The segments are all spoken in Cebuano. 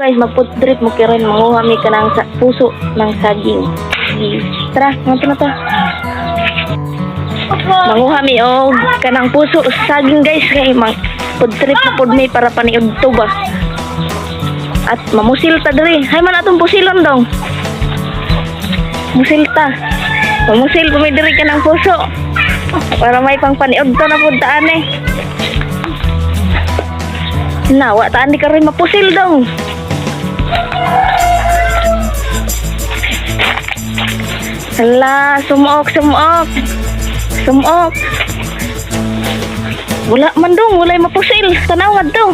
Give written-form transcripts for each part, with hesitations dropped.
Guys, mag-food trip mo kiron, manguha mi kanang sa puso ng saging. Tara, ngadto na ta. Manguha mi og kanang puso sa saging, guys, kay mang food trip na pud mi para paniudto ba. At mamusil ta diri. Hay man atong pusilon dong. Musil ta. Mamusil pa mi diri kanang puso. Para may pang paniudto na pud taan eh. Na, wa taan di karon mapusil dong. Hala, sumuok, sumuok. Sumuok. Wala man dong, walay mapusil. Tanaw nga to.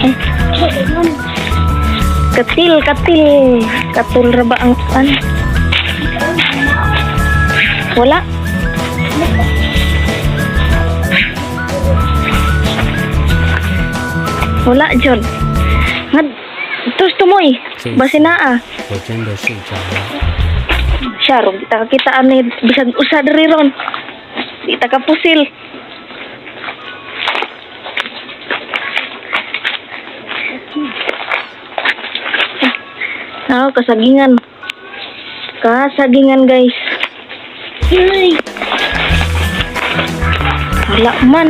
Ay. Katil, katil. Katul ra ba ang an? Wala. Wala, John. Ngad, tos tumoy. Basi naa. 我真的睡着了。 Siya, ron, kita kakita ani, bisag usa diri ron. Di ta kapusil. Ah, kasagingan. Kasagingan, guys. Ay. Wala man.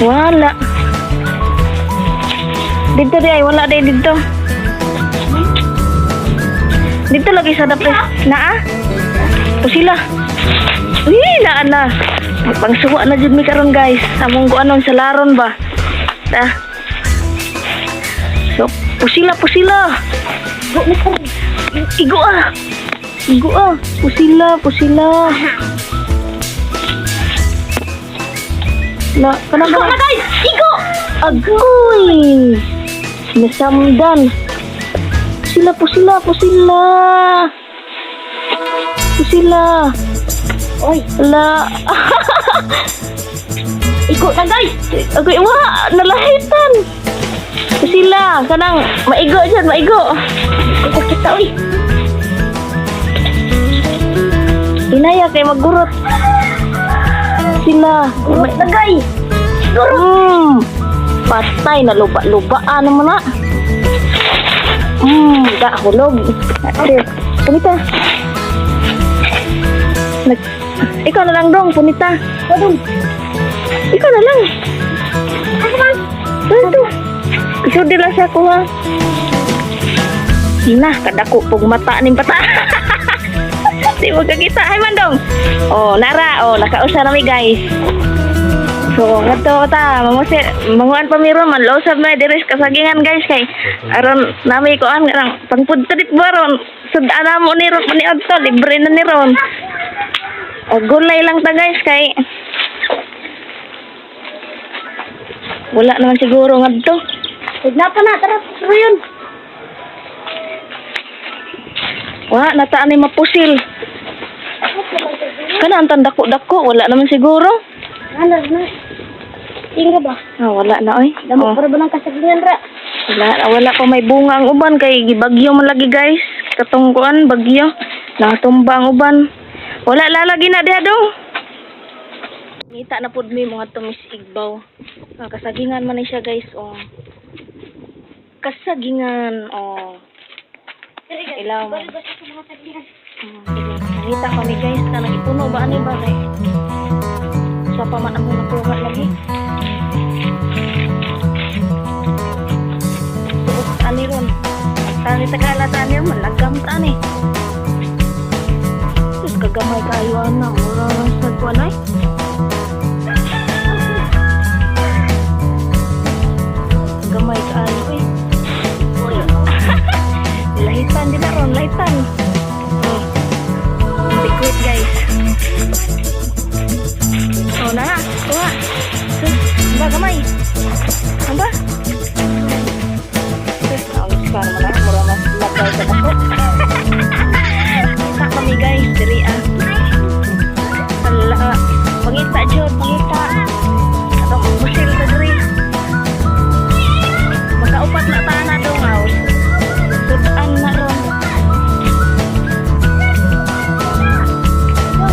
Wala. Dito di ay, wala di dito. Dito lagi sa dapit. Naa? Pusila. Uy, naa na. Pangsuwa na jud mi karon, guys. Among kuanon sa laron ba. Ta. So, pusila, pusila. Igo ah. Igo ah. Pusila, pusila. Na, kana ba? na guys! Igo! Agoy! Nasamdan. Pusila, pusila, pusila. Pusila. Oy, Ala. igo na guys! Agoy, wa! Nalahitan. Pusila. Kanang, maigo dyan, maigo. Igo kita oy. Inaya kay magurot. Sila. Gurot na guys! Gurot! Patay na luba-lubaan naman na. Da hulog. Ate, punita. Nag Ikaw na lang dong, punita. Wadong! Ikaw na lang. Ano ba? Ito. Isudi lang siya kuha. Na, kadako pug mata ning bata. Di mo kakita. Ay man dong. Oh, nara. Oh, nakausa na mi, guys. So, ngadto ta, mamuse, manguan pa mi ron, manlosab na diri sa kasagingan, guys, kay aron nami kuan kanang pang food trip ba ron. Sud-an na mo ni ron paniadto, libre na ni ron. O gulay lang ta, guys, kay wala naman siguro ngadto. Tignan pa na, tara, tara yun. Wa nataan ni mapusil. Kana ang tandako-dako, wala naman siguro. Ano na? Tingga ba? Ah, wala na oy. Damo Oh, para ba ng kasagingan ra? wala, wala pa may bunga ang uban kay gibagyo man lagi, guys. Katong kuan bagyo, natumba ang uban. Wala lalagi na diha dong. Ngita na pud mi mga tumis igbaw. Ah, kasagingan man ni siya, guys, oh. Kasagingan, oh. Ilaw mo. Bali ba sa mga kasagingan? Ngita kami, guys, kanang ipuno ba ani ba kay sa pa man ang nakuha lagi. Suot ani ron. Tani tagala tani ron, lagam tani. Sus kagamay kayo ana, mura sa kuan ay. Gamay kaayo eh. Uy. Lahitan din na ron, lahitan. Oh. Liquid, guys. Oh, na. Kuha. Sus, amba gamay. Amba. Sus, naunod ka naman ah. Mura mas lagay sa dako. Kita kami, guys, diri ah. Ala, pangita jud, pangita. Atong musil ta diri. Makaupat na ta na dong aw. Sudan na ron.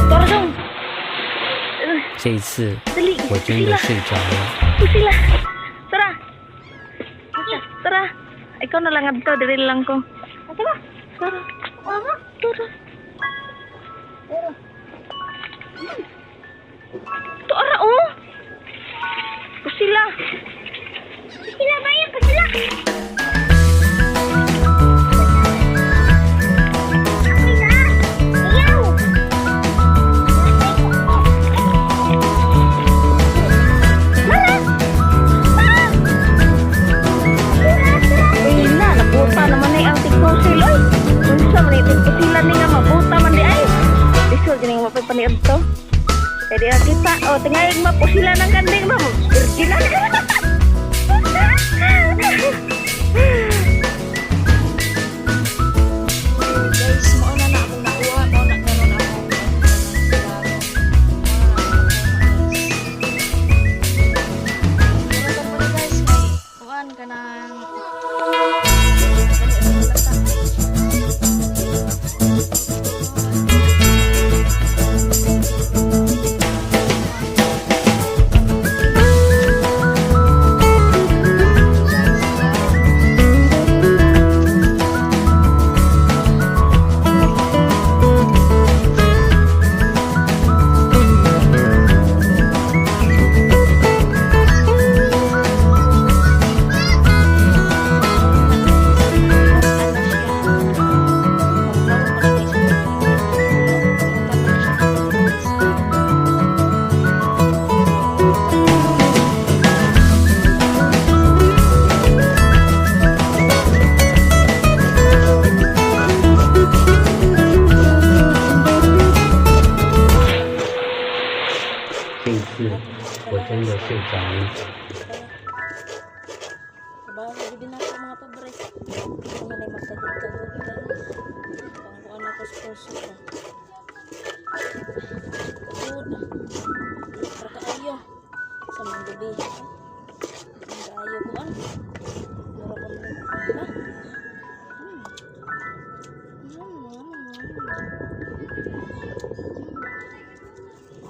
Tara dong. 这一次 Dali. 我真的睡着了。 Sila. Tara. Tara. Ikaw na lang adto, diri lang ko. Ate ba? Tara. Mama? Tara. Tara oh. Sila. Sila ba yan? Sila! Ako'y na! Ayaw! Mara! Ah! Uy na, nabuta naman ay ang tigpusil oy. Unsa man ay tigpusilan ni nga mabuta man di ay. Lisod gini nga mapay to. Kaya di kita, oh tingayag mapusila ng kanding ba? Virgin na. Guys, mao na na akong nakuha, mao na karon akong klaro. Mao na na guys, kay kuan kanang ano siya. Magkaroon pa rin siya. 这一次我真的睡着了。 Trabaho gid na ako mga pobre. Ano na magtagod-tagod guys. Pangkuan ako sa puso ko. Tagod. Para kaayo sa mga gabi. Di man kaayo kuan. Mura ko na. Ha?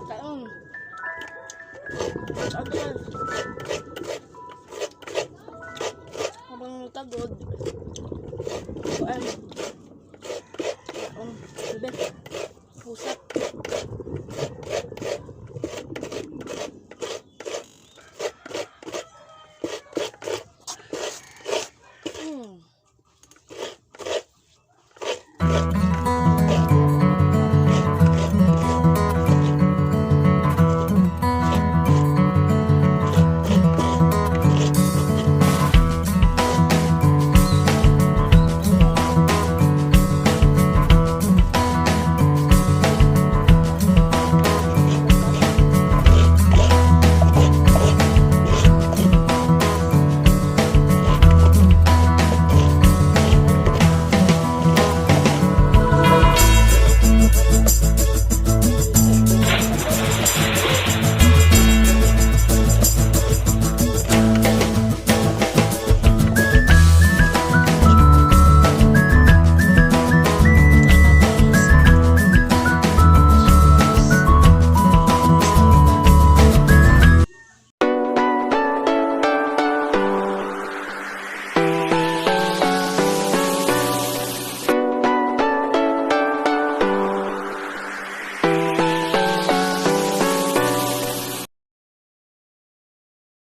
Kaon. Kaon. Habang tagod.